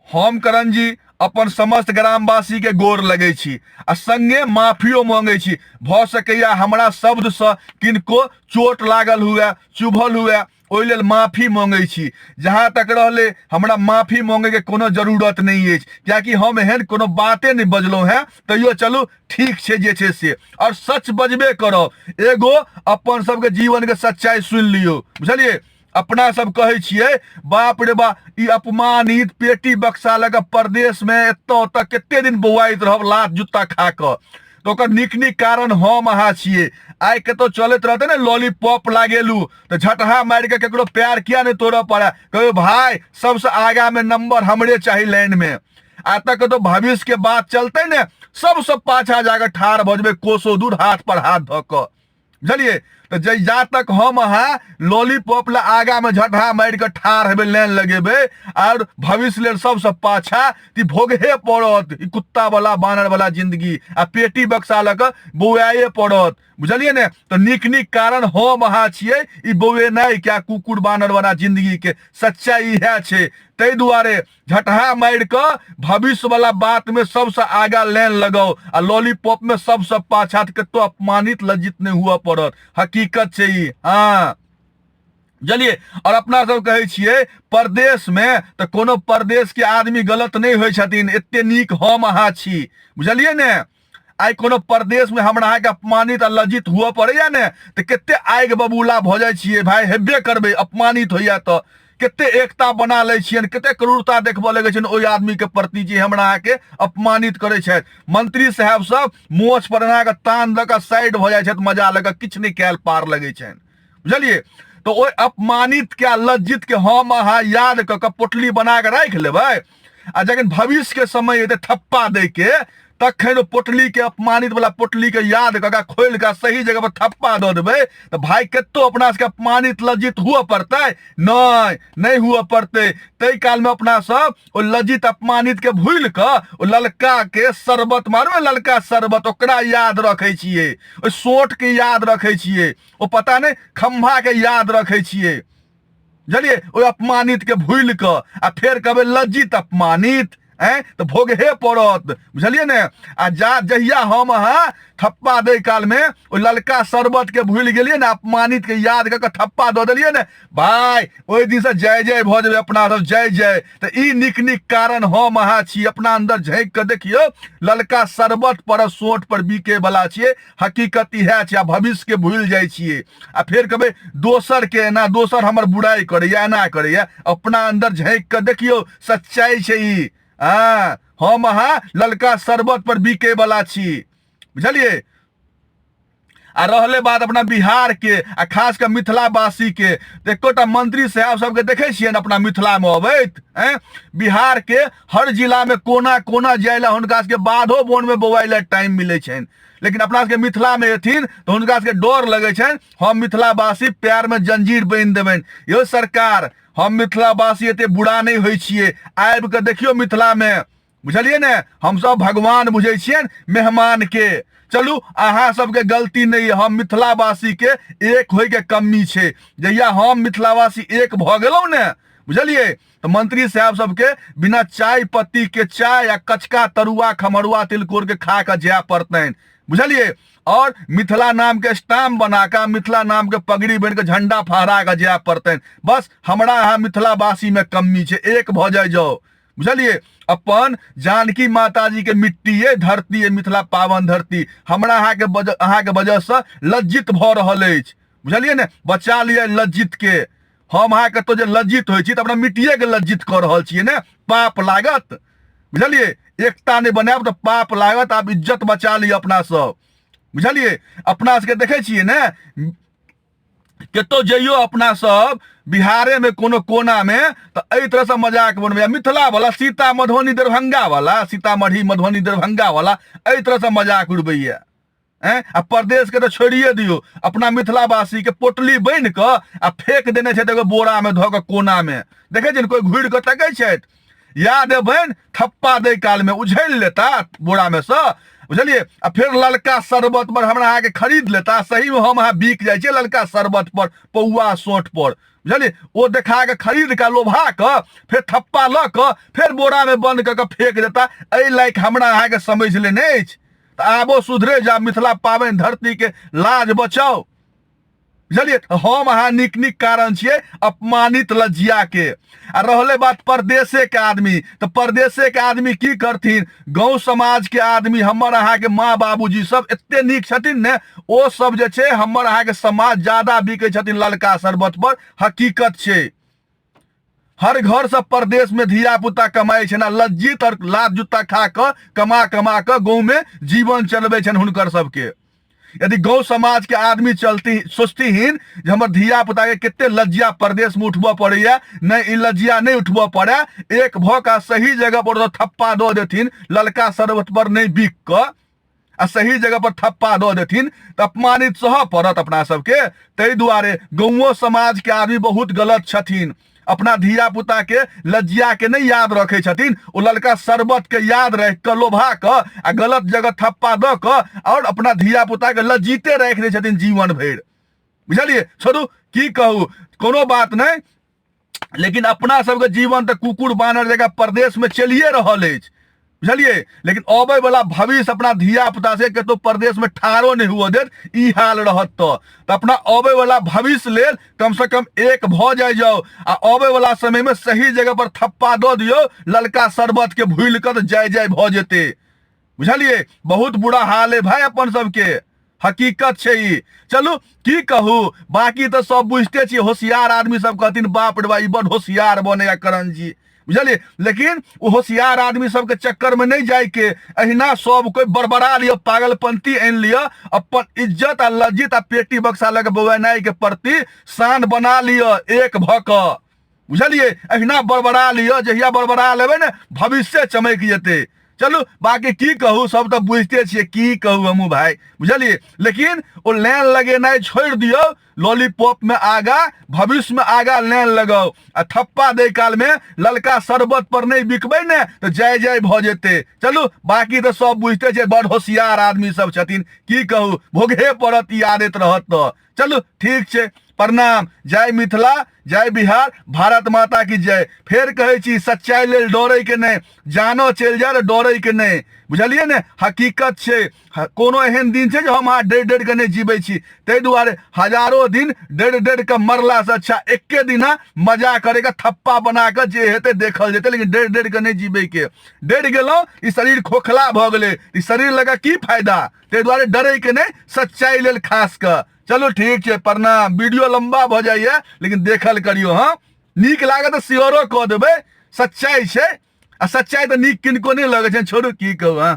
हम करण जी अपन समस्त ग्रामवासी के गोर लगै छी आ संगे माफियो मांगै छी। भऽ सकैया हमरा शब्दसँ किनको चोट लागल हुए, चुभल हुए, ओहि लेल माफी मांगै छी। जहाँ तक रहलै हमरा माफी मांगैके कोनो जरूरत नहि अछि, कियाकि हम एहन कोनो बाते नहि बजलहुँ हेँ। तैयो चलू ठीक छै जे छै से, आओर सच बजबे करब। एगो अपन सबके जीवनके सच्चाइ सुनि लियौ, बुझलियै? अपना सब कहै छियै बाप रे बा, ई अपमानित पेटी बक्सा लऽ कऽ परदेशमे एतऽ ओतऽ कते दिन बौआइत रहब लात जुत्ता खा कऽ। तऽ ओकर नीक नीक कारण हम अहाँ छियै। आइ कतौ चलैत रहतै ने लॉलीपॉप लागेलू तऽ झटहा मारि कऽ ककरो पैर किया नहि तोड़ऽ पड़ै, कहियो भाय सबसँ आगामे नंबर हमरे चाही लाइनमे। आ तऽ कतौ भविष्यके बात चलतै ने, सबसँ पाछा जाकऽ ठाढ़ भऽ जेबै कोसो दूर हाथ पर हाथ धऽ कऽ, बुझलियै? तऽ जै जा तक हम अहाँ लॉलीपॉप लए आगामे झटहा मारि कऽ ठाढ़ हेबै, लाइन लगेबै आओर भविष्य लेल सबसँ पाछा, तऽ भोगहे पड़त ई कुत्तावला बानरवला जिंदगी आ पेटी बक्सा लऽ कऽ बौआए पड़त, बुझलियै ने? तऽ नीक नीक कारण हम अहाँ छियै ई बौएनाइ क्या कुकुर बानरवला जिंदगीके, सच्चाइ इएह छै। ताहि दुआरे झटहा मारि कऽ भविष्यवला बातमे सबसँ आगा लाइन लगाउ आ लॉलीपॉपमे सबसँ पाछा, तऽ कतौ अपमानित लज्जित नहि हुअ पड़त, हकीकत छै ई। हँ बुझलियै? आओर अपना सब कहै छियै परदेशमे, तऽ कोनो परदेशके आदमी गलत नहि होइ छथिन, एते नीक हम अहाँ छी, बुझलियै ने? आइ कोनो परदेशमे हमरा अहाँके अपमानित आ लज्जित हुअ पड़ैया ने, तऽ कते आगि बबूला भऽ जाइ छियै, भाय हेबे करबै अपमानित होइया तऽ कते एकता बना लै छियनि, कते क्रूरता देखबऽ लगै छनि ओहि आदमीके प्रति जे हमरा अहाँके अपमानित करै छथि। मंत्री साहेब सब मोछ पर एना कऽ तान दऽ कऽ साइड भऽ जाइ छथि, मजा लऽ कऽ किछु नहि कयल पार लगै छनि, बुझलियै? तऽ ओहि अपमानित के आ लज्जित के हम अहाँ याद कऽ कऽ पोटली बना कऽ राखि लेबै आ जखन भविष्य के समय एतै थप्पा दै के, तखन ओ पोटली के, अपमानित वाला पोटली के याद कऽ कऽ खोलि कऽ सही जगह पर थप्पा दऽ देबै, तऽ भाय कतौ अपना सबके अपमानित लज्जित हुअ पड़तै? नहि, नहि हुअ पड़तै। ताहि कालमे अपना सब ओ लज्जित अपमानित के भूलि कऽ ओ ललका के शरबत मारू, ललका शरबत ओकरा याद रखै छियै, ओहि सोंठ के याद रखै छियै, ओ पता नहि खम्भा के याद रखै छियै, बुझलियै? ओहि अपमानित के भूलि कऽ आ फेर कहबै लज्जित अपमानित, ऐं तऽ भोगहे पड़त, बुझलियै ने? आ जा जहिया हम अहाँ थप्पा दै कालमे ओ ललका शरबत के भूलि गेलियै ने, अपमानित के याद कऽ कऽ थप्पा दऽ देलियै ने भाय, ओहि दिनसँ जय जय भऽ जेबै अपना सब, जय जय। तऽ ई नीक नीक कारण हम अहाँ छी। अपना अन्दर झाँकि कऽ देखियौ, ललका शरबत पर सोंठ पर बिके वाला छियै, हकीकत इएह छै। आ भविष्यके भूलि जाइ छियै आ फेर कहबै दोसरके एना, दोसर हमर बुराइ करैया, एना करैया। अपना अन्दर झाँकि कऽ देखियौ, सच्चाइ छै ई। हँ, हम अहाँ ललका शरबत पर बिके वाला छी, बुझलियै? आ रहले बात अपना बिहार के आ खास कऽ मिथिलावासी के, तऽ एकोटा मंत्री साहब सबके देखै छियनि अपना मिथिला मे अबैत? ऐं बिहार के हर जिला मे कोना कोना जाय लए हुनका सबके बाधो वन मे बौआइ लए टाइम मिलै छनि, लेकिन अपना सबके मिथिला मे एथिन तऽ हुनका सबके डर लगै छनि, हम मिथिलावासी पैर मे जंजीर बान्हि देबनि। यौ सरकार, हम मिथिलावासी एते बुरा नहि होइ छियै, आबि कऽ देखियौ मिथिला मे, बुझलियै ने? हमसब भगवान बुझै छियनि मेहमान के। चलू अहाँ सबके गलती नहि, हम मिथिलावासी के एक होय के कमी छै। जहिया हम मिथिलावासी एक भऽ गेलहुँ ने, बुझलियै, तऽ मंत्री साहब सबके बिना चाय पत्ती के चाय आ कचका तरुआ खमरुआ तिलकोर के खा कऽ जाय पड़तनि, बुझलियै? और मिथिला नाम के स्टाम्प बना कऽ मिथिला नाम के पगड़ी बनि कऽ झंडा फहरा कऽ जाय पड़तनि। बस हमरा अहाँ मिथिलावासी में कमी छै, एक भऽ जाय जाउ, बुझलियै? अपन जानकी माताजी के मिट्टी ये धरती ये मिथिला पावन धरती हमरा अहाँके वजह, अहाँके वजहसँ लज्जित भऽ रहल अछि, बुझलियै ने? बचा लिअ लज्जित के। हम अहाँ कतौ जे लज्जित होइ छी तऽ अपना मिट्टिएके लज्जित कऽ रहल छियै ने, पाप लागत, बुझलियै? एकता नहि बनायब तऽ पाप लागत। आब इज्जत बचा लिअ अपना सब, बुझलियै? अपना सबके देखै छियै ने, कतौ जइयो अपना सब बिहारे में कोनो कोना में तऽ एहि तरह से मजाक बनबैया मिथिला वाला, सीता मधुबनी दरभंगा वाला, सीतामढ़ी मधुबनी दरभंगा वाला एहि तरह से मजाक उड़बैया। ऐं आ परदेश के तऽ छोड़िए दियौ, अपना मिथिलावासी के पोटली बान्हि कऽ आ फेंक देने छथि एगो बोरा में धऽ कऽ कोना में, देखै छियै ने कोइ घुरि कऽ तकै छथि, याद एबनि थप्पा दै काल में उझलि लेता बोरा में सँ बुझलियै? आ फेर ललका शरबत पर हमरा अहाँके खरीद लेता, सहीमे हम अहाँ बिक जाइ छियै ललका शरबत पर, पौआ सोंठ पर, बुझलियै? ओ देखा कऽ खरीद कऽ लोभा कऽ फेर थप्पा लऽ कऽ फेर बोरामे बंद कऽ कऽ फेंक देता। एहि लायक हमरा अहाँके समझ लेने अछि। तऽ आबो सुधरे जा, मिथिला पाबनि धरतीके लाज बचाउ, बुझलियै? हम अहाँ नीक नीक कारण छियै अपमानित लज्जिया के। आ रहले बात परदेशे के आदमी, तऽ परदेशे के आदमी की करथिन? गाँव समाज के आदमी हमर अहाँके माँ बाबूजी सब एते नीक छथिन ने, ओ सब जे छै हमर अहाँके समाज ज्यादा बिकै छथिन ललका शरबत पर। हकीकत छै, हर घर से परदेश में धिया पुता कमाइ छनि आ लज्जित और लात जूता खा कऽ कमा कमा कऽ गाँव में जीवन चलबै छनि हुनकर सबके। यदि गाँव समाज के आदमी चलती सोचतीहीन जे हमर धिया पुता के कते लज्जिया परदेश में उठबऽ पड़ैया, नहि ई लज्जिया नहि उठबऽ पड़े, एक भऽ कऽ सही जगह पर थप्पा दऽ देथिन, ललका शरबत पर नहि बिक कऽ आ सही जगह पर थप्पा दऽ देथिन तऽ अपमानित सहऽ पड़त अपना सबके। ताहि दुआरे गाँवो समाज के आदमी बहुत गलत छथिन, अपना धिया पुता के लज्जिया के नहीं याद रखे छथिन, ओ ललका शरबत के याद रख कऽ लोभा कऽ आ गलत जगह थप्पा दऽ कऽ और अपना धिया पुता के लज्जिते राखि दै छथिन जीवन भरि, बुझलियै? छोड़ू, की कहू, कोनो बात नहीं, लेकिन अपना सबके जीवन तऽ कुकुर बानर जकाँ परदेश में चलिए रहल अछि, बुझलियै? लेकिन अबै वाला भविष्य अपना धिया पुता से कतौ परदेश में ठाड़ो नहीं हुअ देत, ई हाल रहत तऽ अपना अबै वाला भविष्य लेल कम से कम एक भऽ जाइ जाउ आ अबै वाला समय में सही जगह पर थप्पा दऽ दियौ, ललका शरबत के भूलि कऽ तऽ जाय जाय भऽ जेतै, बुझलियै? बहुत बुरा हाल है भाई अपन सबके, हकीकत छै ई। चलू की कहू, बाकी तऽ सब बुझिते छियै, होशियार आदमी सब कहथिन बाप रे बा ई बड होशियार बनैया करण जी, बुझलियै? लेकिन ओ होशियार आदमी सबके चक्कर में नहीं जायके, अहिना सब कोई बड़बड़ा लिअ, पागलपंती आनि लिअ, अपन इज्जत आ लज्जित आ पेटी बक्सा लऽ के बौएनाइ के प्रति शान बना लिअ एक भऽ कऽ, बुझलियै? अहिना बड़बड़ा लिअ, जहिया बड़बड़ा लेबै ने भविष्य चमकि जेतै। चलू बाकी की कहू, सब तऽ बुझिते छियै, की कहू हमहूँ भाई, बुझलियै? लेकिन ओ लाइन लगेनाइ छोड़ि दियौ, लॉलीपॉप में आगा भविष्य में आगा लाइन लगाउ आ थप्पा दै काल में ललका शरबत पर नहीं बिकबै ने तऽ जय जय भऽ जेतै। चलू बाकी तऽ सब बुझिते छै, बड़ होशियार आदमी सब छथिन, की कहू, भोगहे पड़त ई आदत रहत तऽ। चलू ठीक छै, प्रणाम, जय मिथिला, जय बिहार, भारत माता की जय। फेर कहै छी, सच्चाई लेल डरै के नहि, जानो चलि जाय तऽ डरै के नहि, बुझलियै ने? हकीकत छै, कोनो एहन दिन छै जे हम अहाँ डरि डरि कऽ नहि जीबै छी, ताहि दुआरे हजारो दिन डरि डरि कऽ मरलासँ अच्छा एके दिना मजा करैके थप्पा बना कऽ जे हेतै देखल जेतै, लेकिन डरि डरि कऽ नहि जीबैके। डरि गेलहुँ, ई शरीर खोखला भऽ गेलै, ई शरीर लऽ कऽ की फायदा? ताहि दुआरे डरैके नहि, सच्चाई लेल खास कऽ। चलू ठीक छै, प्रणाम। वीडियो लम्बा भऽ जाइए लेकिन देखल करियौ, हँ नीक लागत तऽ शेयरो कऽ देबै, सच्चाई छै आ सच्चाई तऽ नीक किनको नहि लगै छै। छोड़ू की कहू, हँ।